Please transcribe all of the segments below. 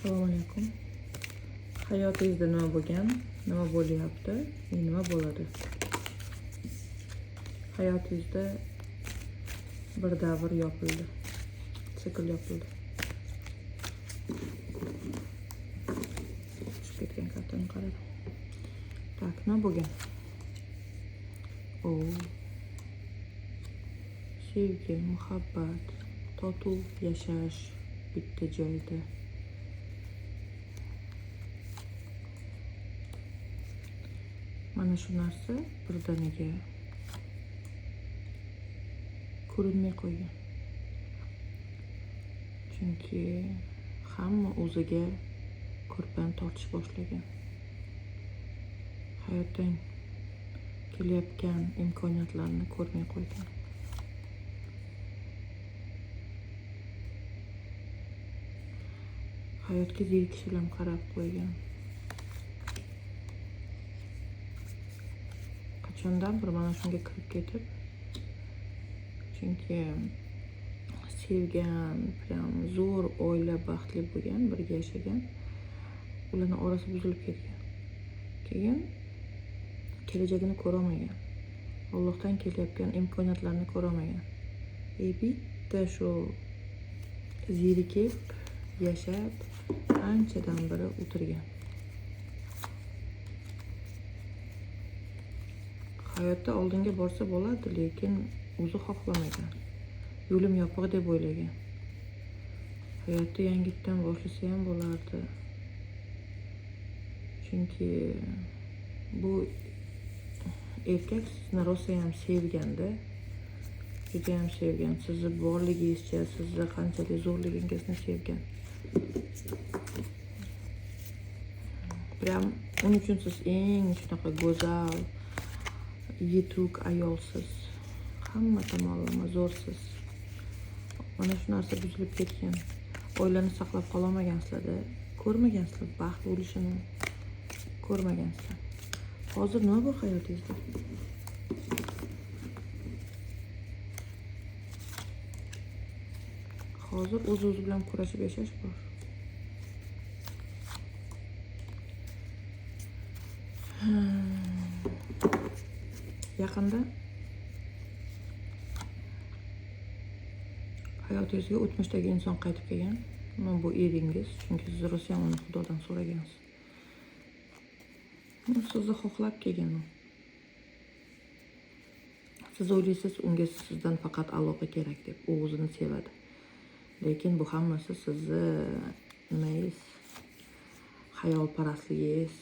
Assalomu alaykum. Hayotingizda nima bo'lgan, nima bo'lyapti, nima bo'ladi? Hayotingizda bir davr yopildi. Sikl yopildi. Tushib ketgan kartani qaradim. Так, nima bo'lgan? O. Sevgi, muhabbat, totuv yashash bitta joyda. Mana shu narsa birdaniga ko'rinmay qo'ygan. Chunki hamma o'ziga ko'rpani tortish boshlagan. Hayotdan kelayotgan imkoniyatlarni ko'rmay qo'ygan. Hayotga zerikish bilan qarab qo'ygan. Qachondan bir mana shunga kirib ketib, chunki sevgan, prям zo'r oila, baxtli bo'lgan, birga yashagan, ularning orasi buzilib ketgan. Keyin kelajagini ko'ra olmagan. Allohdan kelayotgan imkoniyatlarni ko'ra olmagan. Bitta shu zerikib yashab anchadan beri o'tirgan. Hayotda oldinga borsa bo'ladi, lekin o'zi xohlamagan. Yo'lim yopiq deb o'ylagan. Hayotni yangitdan boshlasa ham bo'lardi. Chunki bu erkak sizni rosa ham sevganda, juda ham sevgan. Sizni borligingizcha, sizni qanchalik zo'rligingizni sevgan. Prям uning uchun siz eng shunaqa go'zal, yetuk ayolsiz. Hamma tomonlama zo'rsiz. Mana shu narsa buzilib ketgan. Oilani saqlab qola olmagansizlar-da, ko'rmagansizlar baxt bo'lishini, ko'rmagansizlar. Hozir nima bor hayotingizda? Hozir o'z-o'zi bilan kurashib yashash bor. Yaqinda hayotingizga o'tmishdagi inson qaytib kelgan. Mana bu eringiz, chunki siz rosa ham uni Xudodan so'ragansiz. Sizni xohlab kelgan u. Siz o'ylaysiz, unga sizdan faqat aloqa kerak deb, u o'zini sevadi. Lekin bu hammasi sizni nimangiz, xayolparastligingiz.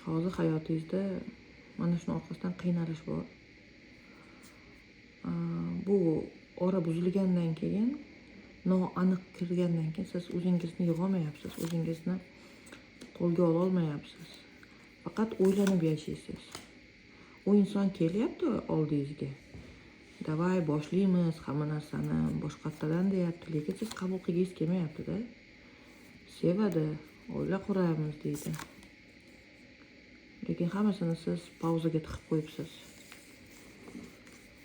Hozir hayotingizda mana shuni orqasidan qiynalish bor. Bu ora buzilgandan keyin, noaniq kirgandan keyin siz o'zingizni yig'olmayapsiz, o'zingizni qo'lga ola olmayapsiz. Faqat o'ylanib yashaysiz. U inson kelyapti oldingizga. Davay boshlaymiz hamma narsani boshqatdan deyapti, lekin siz qabul qilgingiz kelmayapti-da. Sevadi, oila quramiz deydi. Lekin hammasini siz pauzaga tiqib qo'yibsiz.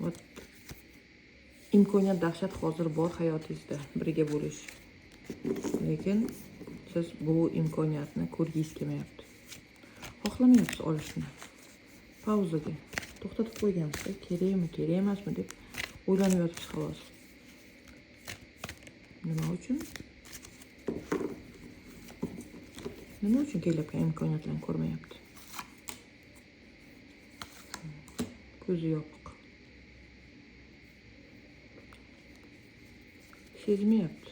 Вот imkoniyat dahshat hozir bor hayotingizda birga bo'lish. Lekin siz bu imkoniyatni ko'rgingiz kelmayapti. Xohlamayapsiz olishni. Pauzaga to'xtatib qo'ygansiz, kerakmi, kerak emasmi deb o'ylanib yotibsiz xolos. Nima uchun? Nima uchun kelayotgan imkoniyatlarni ko'rmayapti? Ko'zi yopiq. Sezmayapti.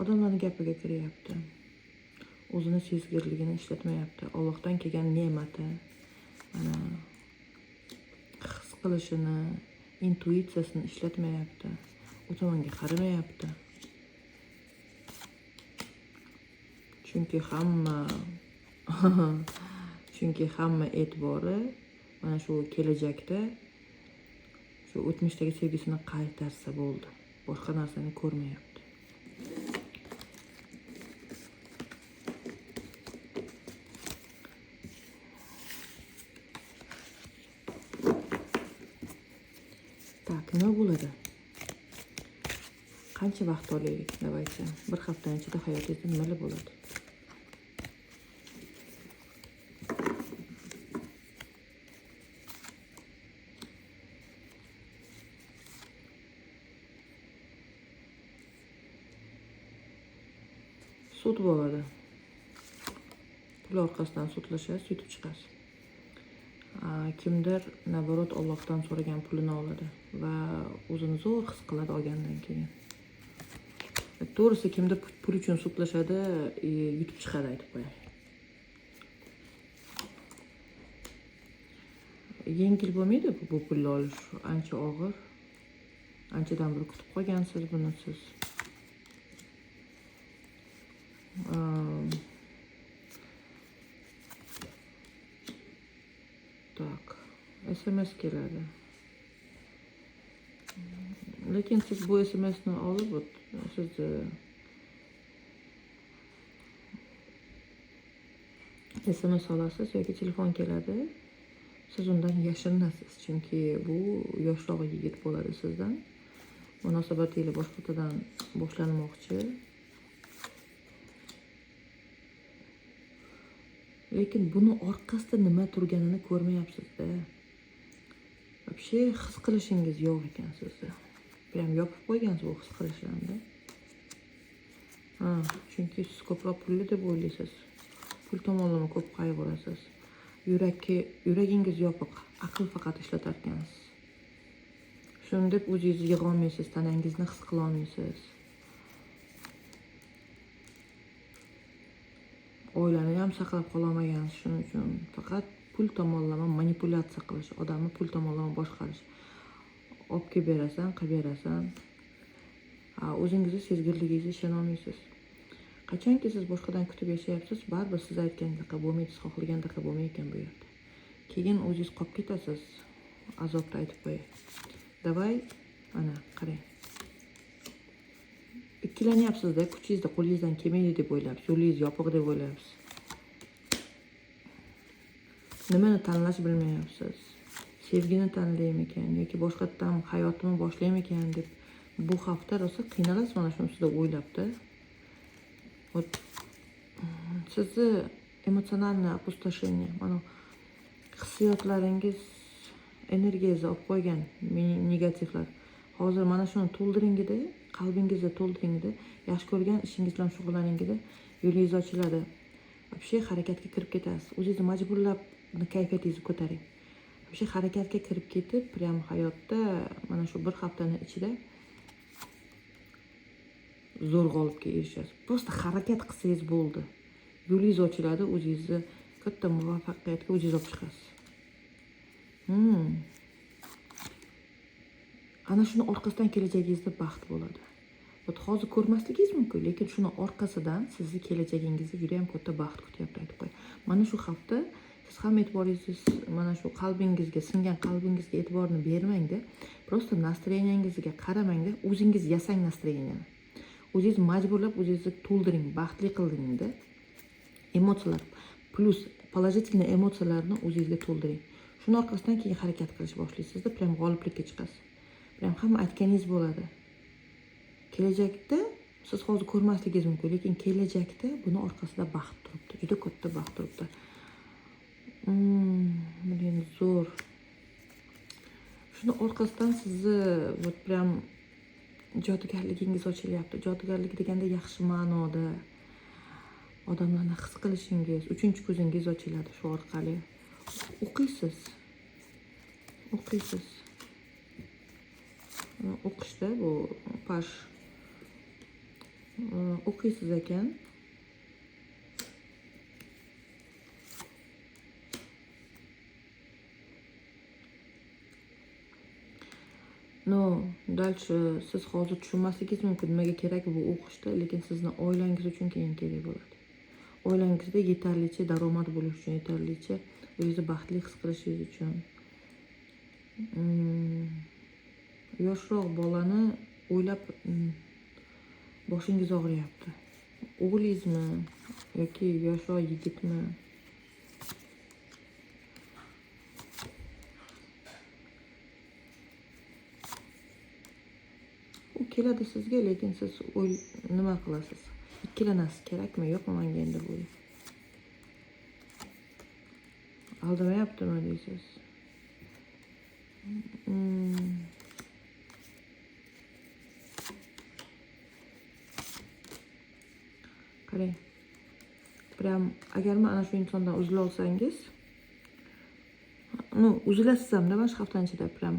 Odamlarning gapiga kiryapti. O'zini sezgirligini ishlatmayapti. Allohdan kelgan ne'mati, mana his qilishini, intuitsiyasini ishlatmayapti. U tomonga qaramayapti. Chunki hamma e'tibori mana shu kelajakda, shu o'tmishdagi sevgisini qaytarsa bo'ldi. Boshqa narsani ko'rmayapti. Так, nima bo'ladi? Qancha vaqt olaylik? Давайте. Bir haftani ichida hayotingizda nimalar bo'ladi? Sud bo'ladi. Pul orqasidan sudlashasiz, yutib chiqasiz. Kimdir наоборот Allohdan so'ragan pulini oladi va o'zini zo'r his qiladi olgandan keyin. To'g'risi kimdir pul uchun sudlashadi, yutib chiqadi, aytib qo'yay. Yengil bo'lmaydi bu pulni olish, ancha og'ir. Anchadan beri kutib qolgansiz buni siz. Так, SMS keladi. Lekin siz bu SMSni olib, sizni SMS olasiz yoki telefon keladi. Siz undan yashirinasiz, chunki bu yoshroq yigit bo'ladi sizdan. Munosabatingiz boshqachadan boshlanmoqchi. Lekin buni orqasida nima turganini ko'rmayapsiz-da. Вообще his qilishingiz yo'q ekan sizda. Prям yopib qo'ygansiz bu his qilishlarni. Ha, chunki siz ko'proq pulli deb o'ylaysiz. Pul tomonlama ko'p qayg'urasiz. Yuragingiz yopiq, aql faqat ishlatar ekansiz. Shuni deb o'zingizni yig'a olmaysiz, tanangizni his qila olmaysiz. Oilani ham saqlab qola olmagansiz shuning uchun. Faqat pul tomonlama manipulyatsiya qilish, odamni pul tomonlama boshqarish. Olib kelib berasan, qilib berasan. O'zingizni sezgirligingizga ishona olmaysiz. Qachonki siz boshqadan kutib yashayapsiz, baribir siz aytgandaqa bo'lmaydi, siz xohlagandaqa bo'lmaydi ekan bu yerda. Keyin o'zingiz qolib ketasiz, azobda, aytib qo'yay. Давай, ana, qarang. Ikkilanyapsiz-da, kuchingizda qo'lingizdan kelmaydi deb o'ylayapsiz, yo'lingiz yopiq deb o'ylayapsiz. Nimani tanlash bilmayapsiz. Sevgini tanlaymikan yoki boshqatdan hayotimni boshlaymikan deb bu hafta rosa qiynalasiz mana shuni ustida o'ylab-da. Вот sizni эмоциональное опустошение, mana hissiyotlaringiz energiyangizni olib qo'ygan negativlar. Hozir mana shuni to'ldiringda, qalbingizni to'ldiringda, yaxshi ko'rgan ishingiz bilan shug'ullaningda, yo'lingiz ochiladi. Вообще harakatga kirib ketasiz. O'zingizni majburlab kayfiyatingizni ko'taring. Вообще harakatga kirib ketib, prям hayotda mana shu bir haftani ichida zo'r g'olibga erishasiz. Просто harakat qilsangiz bo'ldi. Yo'lingiz ochiladi, o'zingizni katta muvaffaqiyatga o'zingiz olib chiqasiz. Ana shuni orqasidan kelajagingizda baxt bo'ladi. Вот hozir ko'rmasligingiz mumkin, lekin shuni orqasidan sizni kelajagingizda juda ham katta baxt kutyapti, aytib qo'y. Mana shu hafta siz ham e'tiboringizni mana shu qalbingizga, singan qalbingizga e'tiborni bermangda, просто настроение ngizga qaramangda, o'zingiz yasang настроение ni. O'zingiz majburlab o'zingizni to'ldiring, baxtli qildiringda. Emotsiyalar плюс положительный emotsiyalarni o'zingizga to'ldiring. Shuni orqasidan keyin harakat qilish boshlaysizda, prям g'oliblikka chiqasiz. Prям hamma aytganingiz bo'ladi. Kelajakda siz hozir ko'rmasligingiz mumkin, lekin kelajakda buni orqasida baxt turibdi, juda katta baxt turibdi. Блин, zo'r. Shuni orqasidan sizni вот прям jodugarligingiz ochilyapti. Jodugarlik deganda yaxshi ma'noda odamlarni his qilishingiz, uchinchi ko'zingiz ochiladi shu orqali. O'qiysiz. O'qiysiz. O'qishda bu паж o'qiysiz ekan. Но, дальше siz hozir tushunmasligingiz mumkin, nimaga kerak bu o'qishda, lekin sizni oilangiz uchun keyin kerak bo'ladi. Oilangizda yetarlicha daromad bo'lishi uchun, yetarlicha o'zingizni baxtli his qilishingiz uchun. Yoshroq bolani o'ylab boshingiz og'riyapti. O'g'lingizmi yoki yoshroq yigitmi? U keladi sizga, lekin siz nima qilasiz? Ikkilanasiz, kerakmi, yo'qmi menga endi bu? Aldamayaptimi deysiz. Qarang. Prям agar mana shu insondan uzila olsangiz, ну, uzilasiz hamda mana shu haftani ichida prям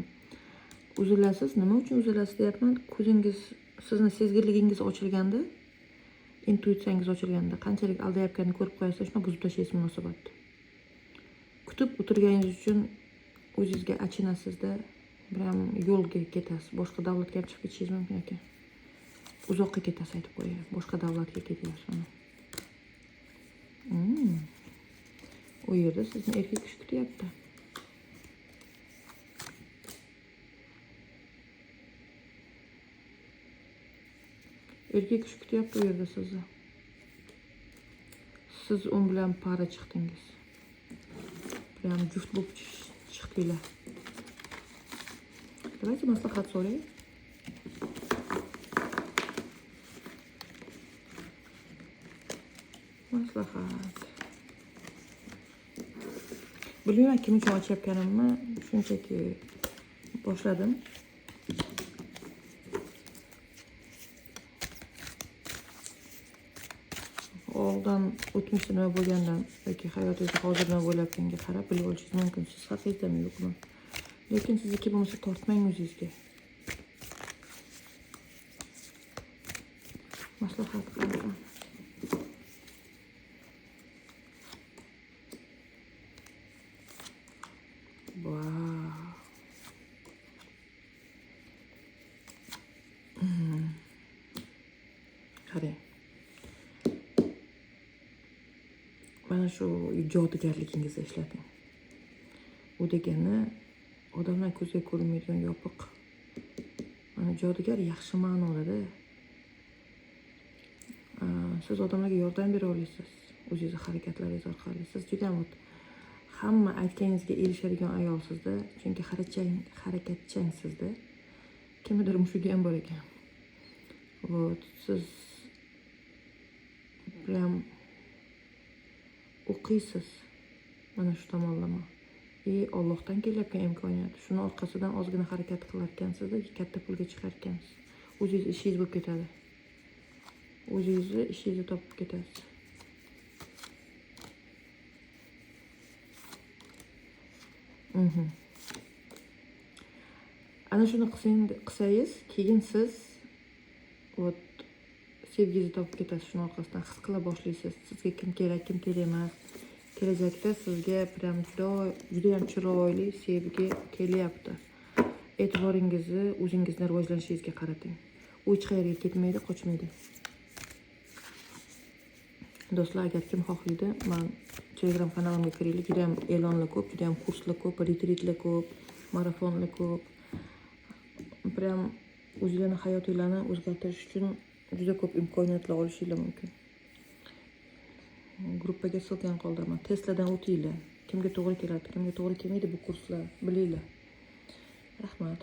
uzilasiz. Nima uchun uzilasiz deyapman? Ko'zingiz, sizni sezgirligingiz ochilganda, intuitsiyangiz ochilganda, qanchalik aldayotganini ko'rib qo'yasiz, shuni buzib tashlaysiz munosabatni. Kutib o'tirganingiz uchun o'zingizga achinasizda, prям yo'lga ketasiz. Boshqa davlatga ham chiqib ketishingiz mumkin ekan. Uzoqqa ketasiz, aytib qo'yay. Boshqa davlatga ketyapsiz. U yerda sizni erkak kishi kutyapti. Erkak kishi kutyapti u yerda sizni. Siz un bilan para chiqdingiz. Prям juft bo'lib chiqdinglar. Давайте maslahat so'rang. Maslahat. Bilmayman kim uchun ochyapganimni, shunchaki boshladim. Oldin o'tmishda nima bo'lgandan yoki hayotingizda hozir nima bo'layotganga qarab bilib olishingiz mumkin. Siz haqiqatmi yo'qmi? Lekin sizniki bo'lmasa tortmang o'zingizga. Maslahat qanaqa? Vau. Qarang. Mana shu jodugarligingizni ishlating. U degani odamlar ko'zga ko'rinmaydigan yopiq. Mana jodugar yaxshi ma'noda. Siz odamlarga yordam bera olasiz o'zingizni harakatlaringiz orqali. Siz juda ham hamma aytganingizga erishadigan ayolsizda, chunki harakatchangsizda. Kimnidir mushugi ham bor ekan. Вот, siz prям o'qiysiz mana shu tomonlama. Allohdan kelayotgan imkoniyat. Shuni orqasidan ozgina harakat qilar ekansizda, katta pulga chiqar ekansiz. O'zingiz ishingiz bo'lib ketadi. O'zingizni ishingizni topib ketasiz. Ana shuni qilsangiz, keyin siz вот sevgingizni topib ketasiz. Shuni orqasidan his qila boshlaysiz. Sizga kim kerak, kim kerak emas. Kelajakda sizga prям juda ham chiroyli sevgi kelyapti. E'tiboringizni o'zingizni rivojlanishingizga qarating. U hech qayerga ketmaydi, qochmaydi. Do'stlar, agar kim xohlaydi, men Telegram kanalimga kiringlar. Juda ham e'lonlar ko'p, juda ham kurslar ko'p, retritlar ko'p, marafonlar ko'p. Prям o'zinglarning hayotinglarni o'zgartirish uchun juda ko'p imkoniyatlar olishinglar mumkin. Gruppaga ссылкani qoldiraman. Testlardan o'tinglar. Kimga to'g'ri keladi, kimga to'g'ri kelmaydi bu kurslar, bilinglar. Rahmat.